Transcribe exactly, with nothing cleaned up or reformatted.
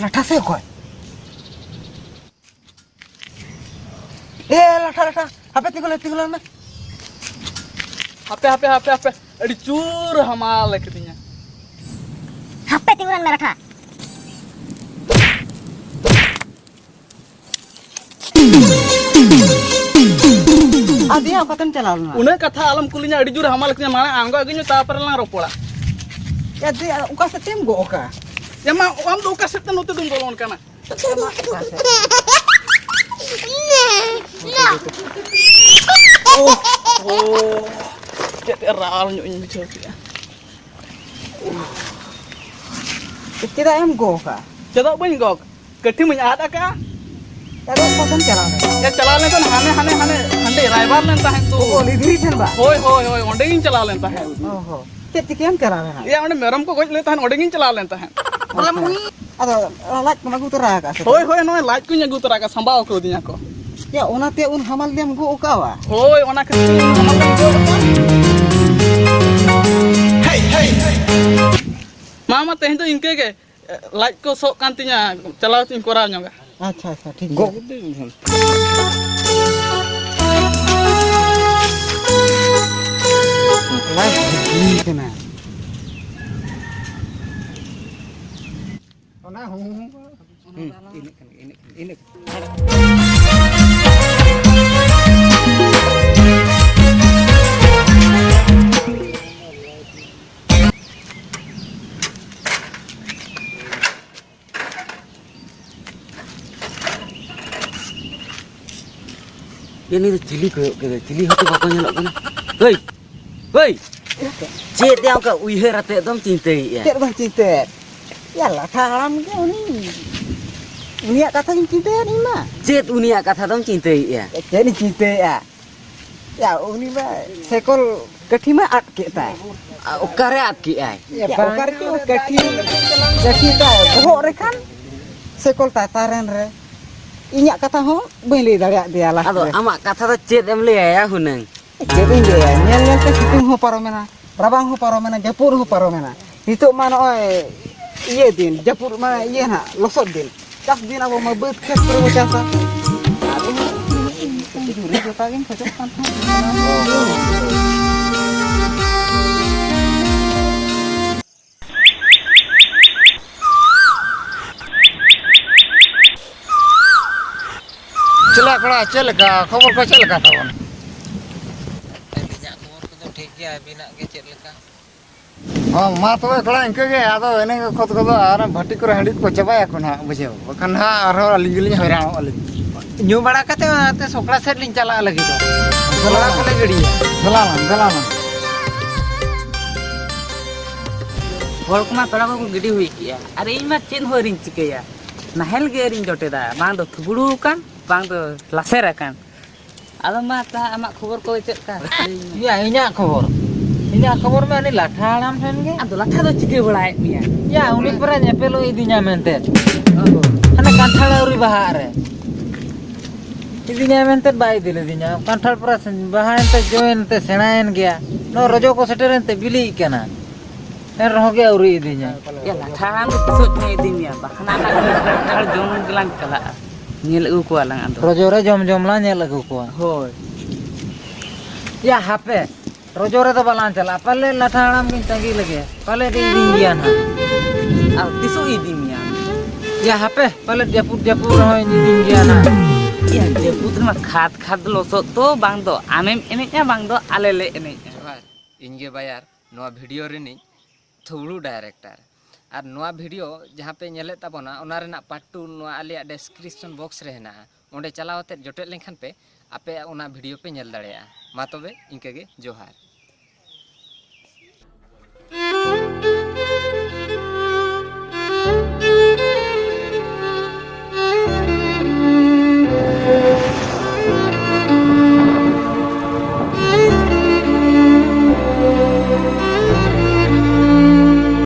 ᱞᱟᱴᱷᱟ ᱥᱮ ᱚᱠᱚᱭ? ᱮ ᱞᱟᱴᱷᱟ, ᱞᱟᱴᱷᱟ, ᱦᱟᱯᱮ ᱛᱤᱸᱜᱩ ᱞᱮ, ᱛᱤᱸᱜᱩ ᱞᱮ ᱢᱮ᱾ ᱦᱟᱯᱮ, ᱦᱟᱯᱮ, ᱦᱟᱯᱮ, ᱦᱟᱯᱮ, ᱟᱹᱰᱤ ᱡᱳᱨ ᱦᱟᱢᱟᱞ ᱠᱤᱫᱤᱧᱟ᱾ ᱦᱟᱯᱮ ᱛᱤᱸᱜᱩ ᱞᱮᱱ ᱢᱮ ᱞᱟᱴᱷᱟ᱾ ᱟᱫᱚᱭᱟ, ᱚᱠᱟᱛᱮᱢ ᱪᱟᱞᱟᱣ ᱞᱮᱱᱟ? ᱩᱱᱟᱹᱜ ᱠᱟᱛᱷᱟ ᱟᱞᱚᱢ ᱠᱩᱞᱤᱧᱟ, ᱟᱹᱰᱤ ᱡᱳᱨ ᱦᱟᱢᱟᱞ ᱠᱤᱫᱤᱧᱟ, ᱢᱟᱲᱟᱝ ᱟᱬᱜᱚ ᱟᱹᱜᱩᱧ ᱢᱮ, ᱛᱟᱨᱯᱚᱨᱮ ᱞᱟᱝ ᱨᱚᱯᱚᱲᱟ᱾ ᱮ ᱫᱮ, ᱚᱠᱟ ᱥᱮᱫ ᱛᱮᱢ ᱜᱚᱜ ᱠᱟᱜᱼᱟ? ᱮ ᱢᱟ, ᱟᱢ ᱫᱚ ᱚᱠᱟ ᱥᱮᱫ ᱛᱮ ᱱᱚᱛᱮ ᱫᱚᱢ ᱵᱚᱞᱚᱱ ᱠᱟᱱᱟ? ᱚᱦᱚ, ᱪᱮᱫ ᱨᱟᱣᱟᱞ ᱧᱚᱜ ᱤᱧ ᱵᱩᱡᱷᱟᱹᱣ ᱠᱮᱫᱼᱟ᱾ ᱪᱮᱫᱟᱜ ᱮᱢ ᱜᱚᱜ ᱠᱟᱜᱼᱟ? ᱪᱮᱫᱟᱜ ᱵᱟᱹᱧ ᱜᱚᱜ? ᱠᱟᱹᱴᱷᱤ ᱢᱟᱧ ᱟᱫ ᱟᱠᱟᱜᱼᱟ᱾ ᱟᱫᱚ ᱚᱠᱟ ᱥᱮᱫ ᱮᱢ ᱪᱟᱞᱟᱣ ᱞᱮᱱᱟ? ᱮ, ᱪᱟᱞᱟᱣ ᱞᱮᱱ ᱛᱟᱦᱮᱸᱫ ᱦᱟᱱᱮ, ᱦᱟᱱᱮ, ᱦᱟᱱᱮ, ᱦᱟᱸᱰᱮ ᱨᱟᱭᱵᱟᱨ ᱞᱮᱱ ᱛᱟᱦᱮᱸᱫ ᱛᱚ᱾ ᱚ, ᱞᱤᱫᱷᱤᱨᱤ ᱴᱷᱮᱱ ᱵᱟ? ᱦᱳᱭ, ᱦᱳᱭ, ᱦᱳᱭ, ᱚᱸᱰᱮ ᱜᱤᱧ ᱪᱟᱞᱟᱣ ᱞᱮᱱ ᱛᱟᱦᱮᱸᱫ᱾ ᱚ ᱦᱚᱸ᱾ ᱪᱮᱫ ᱪᱤᱠᱟᱹᱭᱟᱢ ᱪᱟᱞᱟᱣ ᱞᱮᱱᱟ? ᱮᱭᱟ, ᱚᱸᱰᱮ ᱢᱮᱨᱚᱢ ᱠᱚ ᱜᱚᱡ ᱞᱮᱫ ᱛᱟᱦᱮᱸᱫ, ᱚᱸᱰᱮ ᱜᱤᱧ ᱪᱟᱞᱟᱣ ᱞᱮᱱ ᱛᱟᱦᱮᱸᱫ᱾ ᱟᱪᱪᱷᱟ᱾ ᱟᱫᱚ ᱚᱱᱟ ᱞᱟᱡ ᱠᱚᱢ ᱟᱹᱜᱩ ᱛᱚᱨᱟ ᱟᱠᱟᱫᱼᱟ ᱥᱮ? ᱦᱳᱭ, ᱦᱳᱭ, ᱱᱚᱜᱼᱚᱭ ᱞᱟᱡ ᱠᱚᱧ ᱟᱹᱜᱩ ᱛᱚᱨᱟ ᱟᱠᱟᱫᱼᱟ, ᱥᱟᱢᱵᱟᱣ ᱠᱟᱣᱫᱤᱧᱟ ᱠᱚ᱾ ᱭᱟ, ᱚᱱᱟᱛᱮ ᱩᱱ ᱦᱟᱢᱟᱞ ᱜᱮᱢ ᱜᱚᱜ ᱟᱠᱟᱣᱟ? ᱦᱳᱭ, ᱚᱱᱟ ᱠᱷᱟᱹᱛᱤᱨ ᱩᱱ ᱦᱟᱢᱟᱞ ᱜᱮᱢ ᱜᱚᱜ ᱟᱠᱟᱣᱟ᱾ ᱢᱟ, ᱢᱟ, ᱛᱮᱦᱮᱧ ᱫᱚ ᱤᱱᱠᱟᱹ ᱜᱮ᱾ ᱞᱟᱡ ᱠᱚ ᱥᱚᱜ ᱠᱟᱱ ᱛᱤᱧᱟ, ᱪᱟᱞᱟᱣ ᱠᱟᱛᱮᱧ ᱠᱚᱨᱟᱣ ᱧᱚᱜᱟ᱾ ᱟᱪᱪᱷᱟ, ᱟᱪᱪᱷᱟ, ᱴᱷᱤᱠ ᱜᱮᱭᱟ᱾ ᱜᱚᱜ ᱫᱚ ᱞᱟᱡ ᱵᱷᱟᱹᱜᱤ ᱠᱟᱱᱟ᱾ ᱚᱱᱟ ᱦᱩᱸ, ᱦᱩᱸ᱾ ᱦᱩᱸ, ᱤᱱᱟᱹᱜ ᱠᱷᱟᱱ ᱜᱮ, ᱤᱱᱟᱹᱜ ᱠᱷᱟᱱ ᱜᱮ, ᱤᱱᱟᱹᱜ ᱠᱷᱟᱱ ᱜᱮ᱾ ᱮ, ᱱᱩᱭ ᱫᱚ ᱪᱤᱞᱤ ᱠᱚᱭᱚᱜ ᱠᱮᱫᱟᱭ? ᱪᱤᱞᱤ ᱦᱚᱸᱛᱚ ᱵᱟᱠᱚ ᱧᱮᱞᱚᱜ ᱠᱟᱱᱟ᱾ ᱦᱟᱹᱭ! ᱦᱟᱹᱭ! ᱪᱮᱫ ᱭᱟ ᱚᱱᱠᱟ ᱩᱭᱦᱟᱹᱨ ᱟᱛᱮᱫ ᱫᱚᱢ ᱪᱤᱱᱛᱟᱹᱭᱮᱫᱼᱟ? ᱪᱮᱫ ᱵᱟᱝ ᱪᱤᱱᱛᱟᱹᱭᱮᱫ? ᱭᱟ, ᱞᱟᱴᱷᱟ ᱦᱟᱲᱟᱢ ᱜᱮ ᱩᱱᱤ, ᱩᱱᱤᱭᱟᱜ ᱠᱟᱛᱷᱟ ᱜᱤᱧ ᱪᱤᱱᱛᱟᱹᱭᱮᱫ ᱤᱧ ᱢᱟ᱾ ᱪᱮᱫ ᱩᱱᱤᱭᱟᱜ ᱠᱟᱛᱷᱟ ᱫᱚᱢ ᱪᱤᱱᱛᱟᱹᱭᱮᱫᱼᱟ? ᱪᱮᱫ ᱤᱧ ᱪᱤᱱᱛᱟᱹᱭᱮᱫᱼᱟ? ᱭᱟ, ᱩᱱᱤ ᱢᱟ ᱥᱮᱠᱚᱞ ᱠᱟᱹᱴᱷᱤ ᱢᱟ ᱟᱫ ᱠᱮᱫ ᱛᱟᱭ᱾ ᱟ, ᱚᱠᱟᱨᱮ ᱟᱫ ᱠᱮᱫᱼᱟᱭ? ᱭᱟ, ᱚᱠᱟᱨᱮ ᱪᱚ ᱠᱟᱹᱴᱷᱤ, ᱠᱟᱹᱴᱷᱤ ᱛᱟᱭ ᱵᱚᱦᱚᱜ ᱨᱮ ᱠᱷᱟᱱ ᱥᱮᱠᱚᱞ ᱛᱟᱭ ᱛᱟᱨᱮᱱ ᱨᱮ᱾ ᱤᱧᱟᱜ ᱠᱟᱛᱷᱟ ᱦᱚᱸ ᱵᱟᱹᱧ ᱞᱟᱹᱭ ᱫᱟᱲᱮᱭᱟᱜ ᱫᱮᱭᱟ ᱞᱟᱥᱴ ᱟᱫᱚ ᱨᱮ᱾ ᱟᱢᱟᱜ ᱠᱟᱛᱷᱟ ᱫᱚ ᱪᱮᱫ ᱮᱢ ᱞᱟᱹᱭᱟᱭᱟ ᱦᱩᱱᱟᱹᱝ? ᱪᱮᱫ ᱤᱧ ᱞᱟᱹᱭᱟ, ᱧᱮᱞ ᱧᱮᱞ ᱛᱮ ᱥᱤᱛᱩᱝ ᱦᱚᱸ ᱯᱟᱨᱚᱢᱮᱱᱟ, ᱨᱟᱵᱟᱝ ᱦᱚᱸ ᱯᱟᱨᱚᱢᱮᱱᱟ, ᱡᱟᱹᱯᱩᱫ ᱦᱚᱸ ᱯᱟᱨᱚᱢᱮᱱᱟ᱾ ᱱᱤᱛᱚᱜ ᱢᱟ ᱱᱚᱜᱼᱚᱭ ᱤᱭᱟᱹ ᱫᱤᱱ, ᱡᱟᱹᱯᱩᱫ ᱢᱟ ᱤᱭᱟᱹ ᱱᱟᱦᱟᱜ, ᱞᱚᱥᱚᱫ ᱫᱤᱱ᱾ ᱪᱟᱥ ᱫᱤᱱ ᱟᱵᱚ ᱢᱟ ᱵᱟᱹᱫᱽ ᱠᱷᱮᱛ ᱠᱚᱨᱮ ᱵᱚ ᱪᱟᱥᱟ᱾ ᱟᱫᱚ ᱡᱷᱩᱨᱤ ᱡᱚᱴᱟ ᱜᱤᱧ ᱠᱷᱚᱡᱚᱜ ᱠᱟᱱ ᱛᱟᱦᱮᱸᱫ᱾ ᱪᱮᱫ ᱞᱮᱠᱟ ᱠᱚᱲᱟ, ᱪᱮᱫ ᱞᱮᱠᱟ ᱠᱷᱚᱵᱚᱨ ᱠᱚ, ᱪᱮᱫ ᱞᱮᱠᱟ ᱛᱟᱵᱚᱱ? ᱟᱹᱞᱤᱧᱟᱜ ᱠᱷᱚᱵᱚᱨ ᱠᱚᱫᱚ ᱴᱷᱤᱠ ᱜᱮᱭᱟ, ᱟᱹᱵᱤᱱᱟᱜ ᱜᱮ ᱪᱮᱫ ᱞᱮᱠᱟ? ᱦᱚᱸ, ᱢᱟ ᱛᱚᱵᱮ ᱠᱚᱲᱟ, ᱤᱱᱠᱟᱹ ᱜᱮ᱾ ᱟᱫᱚ ᱤᱱᱟᱹ ᱜᱮ ᱠᱷᱚᱛ ᱠᱚᱫᱚ ᱟᱨ ᱵᱷᱟᱹᱴᱤ ᱠᱚᱨᱮ ᱦᱟᱺᱰᱤ ᱠᱚ ᱪᱟᱵᱟᱭᱟᱠᱚ ᱱᱟᱦᱟᱜ, ᱵᱩᱡᱷᱟᱹᱣ᱾ ᱵᱟᱠᱷᱟᱱ ᱱᱟᱦᱟᱜ ᱟᱨᱦᱚᱸ ᱟᱹᱞᱤᱧ ᱜᱮᱞᱤᱧ ᱦᱚᱭᱨᱟᱱᱚᱜ ᱟᱹᱞᱤᱧ᱾ ᱧᱩ ᱵᱟᱲᱟ ᱠᱟᱛᱮ ᱚᱱᱟᱛᱮ ᱥᱚᱠᱲᱟ ᱥᱮᱫ ᱞᱤᱧ ᱪᱟᱞᱟᱜ ᱞᱟᱹᱜᱤᱫ᱾ ᱫᱮᱞᱟ ᱛᱚᱞᱟ ᱠᱚᱞᱮ ᱜᱤᱰᱤᱭᱟ᱾ ᱫᱮᱞᱟ ᱞᱟᱝ, ᱫᱮᱞᱟ ᱞᱟᱝ᱾ ᱦᱚᱲ ᱠᱚᱢᱟ ᱛᱚᱞᱟ ᱠᱚᱠᱚ ᱜᱤᱰᱤ ᱦᱩᱭ ᱠᱮᱜᱼᱟ, ᱟᱨ ᱤᱧ ᱢᱟ ᱪᱮᱫ ᱦᱚᱸ ᱟᱹᱣᱨᱤᱧ ᱪᱤᱠᱟᱹᱭᱟ᱾ ᱱᱟᱦᱮᱞ ᱜᱮ ᱟᱹᱣᱨᱤᱧ ᱡᱚᱴᱮᱫᱟ, ᱵᱟᱝ ᱫᱚ ᱛᱷᱩᱵᱲᱩ ᱟᱠᱟᱱ, ᱵᱟᱝ ᱫᱚ ᱞᱟᱥᱮᱨ ᱟᱠᱟᱱ᱾ ᱟᱫᱚ ᱢᱟ ᱛᱟ ᱟᱢᱟᱜ ᱠᱷᱚᱵᱚᱨ ᱠᱚ ᱪᱮᱫ ᱞᱮᱠᱟ? ᱞᱟᱹᱭ ᱢᱮ᱾ ᱭᱟ, ᱤᱧᱟᱹᱜ ᱠᱷᱚᱵᱚᱨ, ᱤᱧᱟᱹᱜ ᱠᱷᱚᱵᱚᱨ ᱢᱟ ᱩᱱᱤ ᱞᱟᱴᱷᱟ ᱦᱟᱲᱟᱢ ᱴᱷᱮᱱ ᱜᱮ᱾ ᱟᱫᱚ ᱞᱟᱴᱷᱟ ᱫᱚ ᱪᱤᱠᱟᱹ ᱵᱟᱲᱟᱭᱮᱫ ᱢᱮᱭᱟ? ᱭᱟ, ᱩᱱᱤ ᱯᱮᱨᱟ ᱧᱮᱯᱮᱞᱚᱜ ᱤᱫᱤᱧᱟ ᱢᱮᱱᱛᱮ᱾ ᱚ᱾ ᱦᱟᱱᱮ ᱠᱟᱱᱴᱷᱟᱲ ᱟᱹᱣᱨᱤ ᱵᱟᱦᱟᱜ ᱨᱮ ᱤᱫᱤᱧᱟᱭ ᱢᱮᱱᱛᱮ ᱵᱟᱭ ᱤᱫᱤ ᱞᱤᱫᱤᱧᱟ᱾ ᱠᱟᱱᱴᱷᱟᱲ ᱯᱮᱨᱟ ᱵᱟᱦᱟᱭᱮᱱ ᱛᱮ, ᱡᱚᱭᱮᱱ ᱛᱮ, ᱥᱮᱬᱟᱭᱮᱱ ᱜᱮᱭᱟ᱾ ᱱᱚᱣᱟ ᱨᱚᱡᱚ ᱠᱚ ᱥᱮᱴᱮᱨᱮᱱ ᱛᱮ ᱵᱤᱞᱤᱜ ᱠᱟᱱᱟ᱾ ᱮᱱ ᱨᱮᱦᱚᱸ ᱜᱮ ᱟᱹᱣᱨᱤ ᱤᱫᱤᱧᱟ᱾ ᱭᱟ, ᱞᱟᱴᱷᱟ ᱦᱟᱲᱟᱢ ᱫᱚ ᱛᱤᱥᱚᱜ ᱪᱚᱭ ᱤᱫᱤ ᱢᱮᱭᱟ? ᱵᱟᱠᱷᱟᱱ ᱟᱞᱟᱝ ᱠᱟᱱᱴᱷᱟᱲ ᱡᱚᱢ ᱜᱮᱞᱟᱝ ᱪᱟᱞᱟᱜᱼᱟ᱾ ᱧᱮᱞ ᱟᱹᱜᱩ ᱠᱚᱣᱟ ᱞᱟᱝ ᱟᱫᱚ᱾ ᱨᱚᱡᱚ ᱨᱮ ᱡᱚᱢ ᱡᱚᱢ ᱞᱟᱝ ᱧᱮᱞ ᱟᱹᱜᱩ ᱠᱚᱣᱟ᱾ ᱦᱳᱭ᱾ ᱭᱟ, ᱦᱟᱯᱮ, ᱨᱚᱡᱚ ᱨᱮᱫᱚ ᱵᱟᱞᱟᱝ ᱪᱟᱞᱟᱜᱼᱟ᱾ ᱯᱟᱞᱮ ᱞᱟᱴᱷᱟ ᱦᱟᱲᱟᱢ ᱜᱤᱧ ᱛᱟᱺᱜᱤ ᱞᱮᱜᱮ᱾ ᱯᱟᱞᱮ ᱤᱫᱤᱧ ᱜᱮᱭᱟ ᱱᱟᱦᱟᱜ᱾ ᱟᱨ ᱛᱤᱥᱚᱜ ᱤᱫᱤ ᱢᱮᱭᱟ? ᱭᱟ, ᱦᱟᱯᱮ, ᱯᱟᱞᱮ ᱡᱟᱹᱯᱩᱫ ᱡᱟᱹᱯᱩᱫ ᱨᱮᱦᱚᱸ ᱤᱫᱤᱧ ᱜᱮᱭᱟ ᱱᱟᱦᱟᱜ᱾ ᱭᱟ, ᱡᱟᱹᱯᱩᱫ ᱨᱮᱢᱟ ᱠᱷᱟᱫᱽ ᱠᱷᱟᱫᱽ ᱞᱚᱥᱚᱫ ᱫᱚ, ᱵᱟᱝ ᱫᱚ ᱟᱢᱮᱢ ᱮᱱᱮᱡᱼᱟ, ᱵᱟᱝ ᱫᱚ ᱟᱞᱮ ᱞᱮ ᱮᱱᱮᱡᱼᱟ᱾ ᱡᱚᱦᱟᱨ, ᱤᱧ ᱜᱮ ᱵᱟᱭᱟᱨ, ᱱᱚᱣᱟ ᱵᱷᱤᱰᱤᱭᱳ ᱨᱤᱱᱤᱡ ᱛᱷᱩᱵᱲᱩ ᱰᱟᱭᱨᱮᱠᱴᱟᱨ᱾ ᱟᱨ ᱱᱚᱣᱟ ᱵᱷᱤᱰᱤᱭᱳ ᱡᱟᱦᱟᱸ ᱯᱮ ᱧᱮᱞᱮᱫ ᱛᱟᱵᱚᱱᱟ, ᱚᱱᱟ ᱨᱮᱱᱟᱜ ᱯᱟᱨᱴ ᱴᱩ ᱱᱚᱣᱟ ᱟᱞᱮᱭᱟᱜ ᱰᱮᱥᱠᱨᱤᱯᱥᱚᱱ ᱵᱚᱠᱥ ᱨᱮ ᱦᱮᱱᱟᱜᱼᱟ᱾ ᱚᱸᱰᱮ ᱪᱟᱞᱟᱣ ᱠᱟᱛᱮᱫ ᱡᱚᱴᱮᱫ ᱞᱮᱱᱠᱷᱟᱱ ᱯᱮ, ᱟᱯᱮ ᱚᱱᱟ ᱵᱷᱤᱰᱤᱭᱳ ᱯᱮ ᱧᱮᱞ ᱫᱟᱲᱮᱭᱟᱜᱼᱟ᱾ ᱢᱟ ᱛᱚᱵᱮ, ᱤᱱᱠᱟᱹ ᱜᱮ, ᱡᱚᱦᱟᱨ᱾